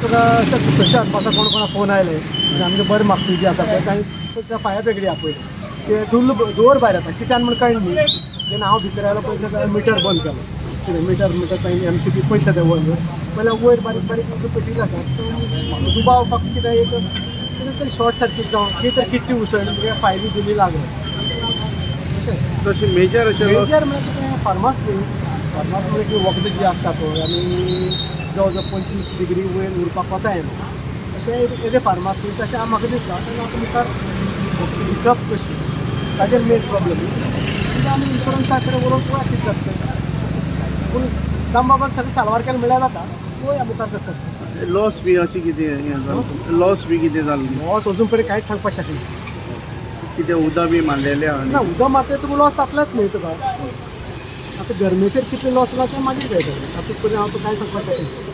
तुका अशें सच्या आसपासा कोण कोणा फोन आयले आमचे बरें मागपी जे आसा पळय तांणी फायर ब्रिगेडी आपयले ते धुल्ल धुंवर भायर येता कित्यान म्हण कळ्ळें न्ही. जेन्ना हांव भितर आयलो पयशे मिटर बंद केलो कितें मिटर मिटर तांणी MCB पयशे ते बंद पयल्या वयर बारीक बारीक जो पेटिल्लो आसा तो दुबाव फक्त कितें एक कितें तरी शॉर्ट सर्कीट जावं कितें तरी किट्टी उसळ्ळी म्हणजे फायली दिली लागले अशें. तशें मेजर अशें मेजर म्हळ्यार कितें फार्मास न्ही, फार्मास म्हळ्यार की वखदां जी आसता पळय आनी जवळ जवळ 25 डिग्री वयर उरपाक कोता येना अशें एदे फार्मास न्ही तशें म्हाका दिसता. आतां मुखार विकप कशी ताजेर मेन प्रॉब्लम म्हणजे आमी इन्शुरन्सा कडेन उलोवन पळोवया कितें जाता तें. पूण दामबाबान सगळें साल्वार केलें म्हणल्यार जाता, पळोवया मुखार कसं. लॉस बी अशें कितें लॉस बी कितें जालें? लॉस अजून पर्यंत कांयच सांगपाक शकना. कितें उदक बी मारलेलें आहा? ना, उदक मारता तुका लॉस जातलेच न्ही तुका. आतां गरमेचेर कितले लॉस जाला तें मागीर कळटलें, आतां पर्यंत हांव तुका कांय सांगपाक शकना.